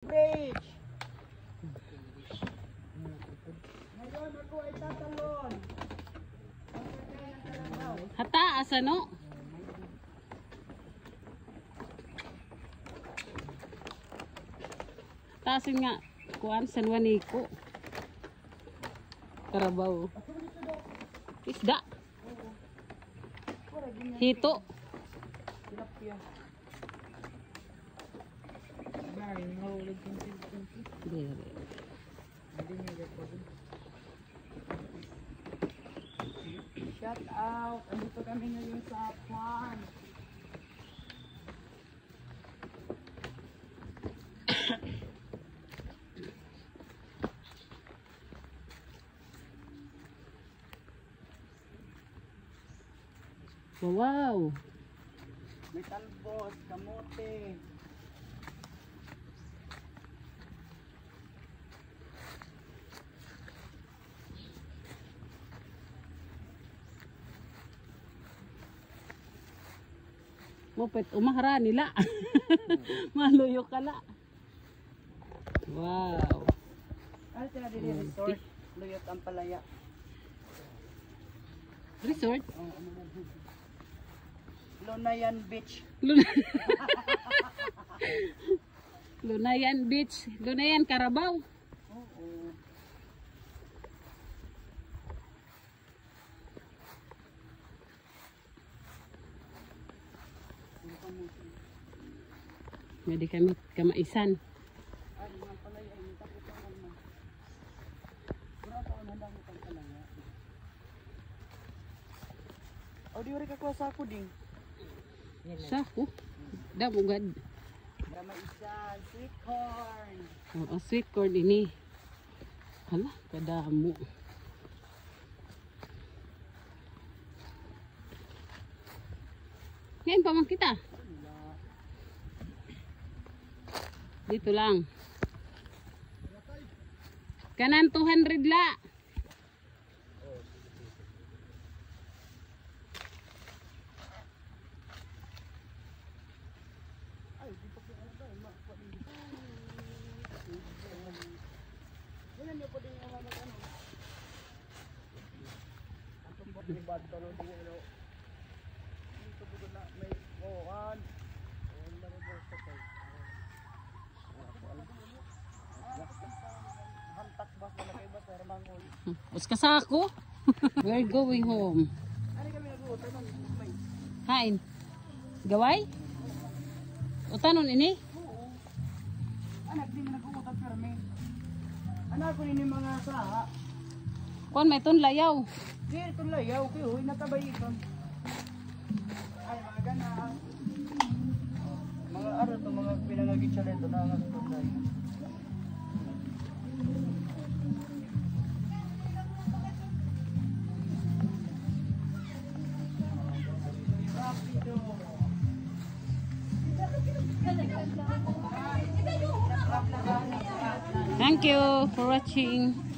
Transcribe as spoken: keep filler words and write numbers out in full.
Bridge. Ngayon ako ay tatalon. Ang lagay ng kalabaw. Ha taas, ano? Taas nga, kuan, San Juanico. Karabaw. Isda. Hito. Tilapia. Bari, mahulog yung tilapia. Diri. Hindi niya record. Shout out. Andito kami ngayon sa farm. Wow! May talbos, kamote. Mupit, umahara nila. Maluyo ka la. Wow. Ano sila dili resort? Luyot ang palaya. Resort? Oo, ano na. Lunayan Beach. Luna- Lunayan Beach. Lunayan Carabao. Oo. Pwede kami kamaisan. O, di rin kakuha sa ako, ding. Sa ako? Damo gad. Kamaisan, sweet corn. Oo, sweet corn ini. Hala, kadamo. Ngayon pa man kita. Dito lang. Kanan two hundred la. Ay, di pa po ano ba, ma-, pa-, wala niyo pa din yung mga ano. Atong ba, di ba, ito, no, di, ano, dito po na may, oh, an, oh, ano ba, sa tayo? Uska sa ako. We're going home. Hain? Gaway? Utanon ini? Anak, di man nag-uutang permi. Anak ko ini mga saha. Kuan, may tunlayaw. Di, tunlayaw. Kaya, huy, natabay iton. Ay, mga ganahan. Mga ano to, mga pinangagit siya nito, nangangasunod na yun. Thank you for watching.